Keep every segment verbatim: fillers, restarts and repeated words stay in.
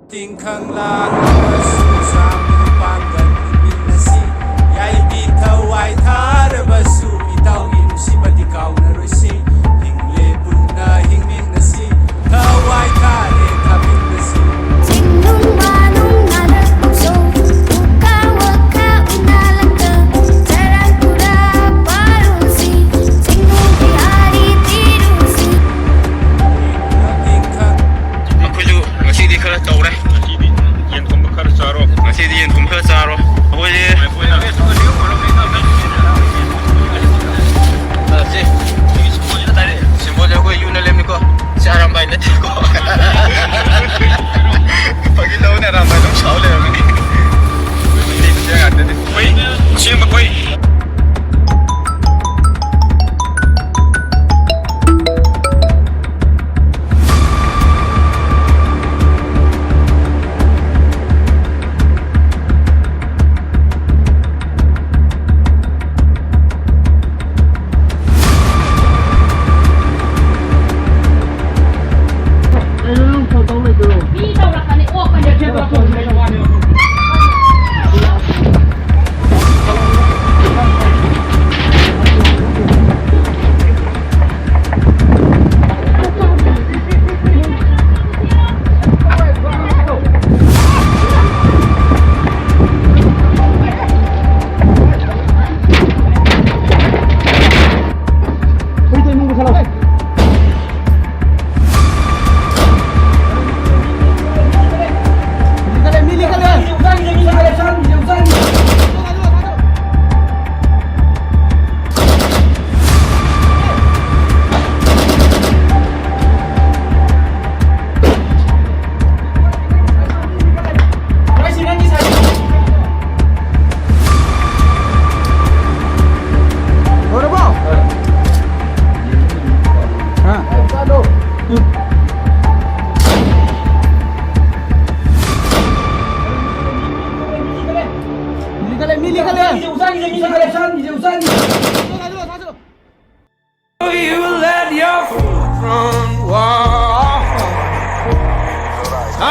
ꯇꯤꯡꯈꯪ ꯂꯥꯛꯂꯕꯁꯨ ꯆꯥꯝꯃ ꯄꯥꯡꯒꯜ ꯍꯤꯡꯃꯤꯟꯅꯁꯤ꯫ ꯌꯥꯏꯕꯤ ꯊꯋꯥꯏ ꯊꯥꯔꯕꯁꯨ ꯏꯇꯥꯎꯒꯤ ꯅꯨꯡꯁꯤꯕꯗꯤ ꯀꯥꯎꯅꯔꯣꯏꯁꯤ꯫ ꯍꯤꯡꯂꯦ ꯄꯨꯟꯅ ꯍꯤꯡꯃꯤꯟꯅꯁꯤ꯫ ꯊꯋꯥꯏ ꯊꯥꯔꯦ ꯊꯥꯃꯤꯟꯅꯁꯤ꯫ ꯆꯤꯡꯅꯨꯡ ꯃꯥꯅꯨꯡ ꯅꯥꯂꯛ ꯃꯛꯁꯧ, ꯎꯀꯥ ꯋꯥꯀꯥ ꯎꯅꯥ ꯂꯪꯀ, ꯆꯔꯥꯡ ꯀꯨꯔꯥ ꯄꯥꯔꯨꯁꯤ, ꯆꯤꯡꯅꯨꯡꯒꯤ ꯑꯥꯔꯤ ꯇꯤꯔꯨꯁꯤ꯫ ꯑꯩꯈꯣꯏꯁꯨ ꯉꯁꯤꯗꯤ ꯈꯔ ꯇꯧꯔꯦ꯫ ꯉꯁꯤꯗꯤ ꯌꯦꯟ ꯊꯣꯡꯕ ꯈꯔ ꯆꯥꯔꯣ꯫ ꯉꯁꯤꯗꯤ ꯌꯦꯟ ꯊꯣꯡꯕ ꯈꯔ ꯆꯥꯔꯣ꯫ ꯑꯩꯈꯣꯏꯁꯦ ꯁꯤ, ꯁꯤꯝꯕꯣꯜꯁꯦ ꯑꯩꯈꯣꯏ ꯌꯨꯅ ꯂꯦꯝꯅꯤꯀꯣ꯫ ꯁꯤ ꯑꯔꯥꯝꯕꯥꯏ ꯅꯠꯇꯦꯀꯣ꯫ ꯐꯥꯒꯤ ꯇꯧꯕꯅꯦ, ꯑꯔꯥꯝꯕꯥꯏ ꯑꯗꯨꯝ ꯁꯥꯎ ꯂꯩꯔꯝꯃꯅꯤ꯫ ꯃꯩꯇꯩ ꯃꯆꯥ ꯉꯥꯛꯇꯅꯦ꯫ ꯑꯩꯈꯣꯏ ꯁꯦꯝꯕ ꯑꯩꯈꯣꯏ꯫ ꯃꯤ ꯇꯧꯔꯛꯀꯅꯤ꯫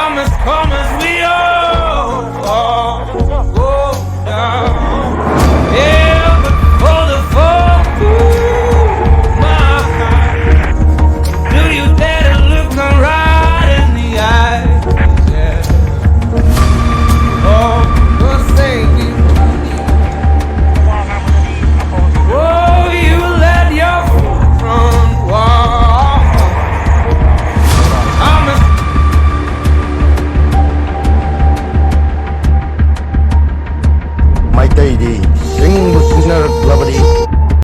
Come as, come as we all, all go down. Yeah, but for the fall, ooh, my, do you dare to look me right in the eye? Yeah. Oh, Lord, save me. Oh, you let your foot run wild. I'm a ꯃꯩꯇꯩꯗꯤ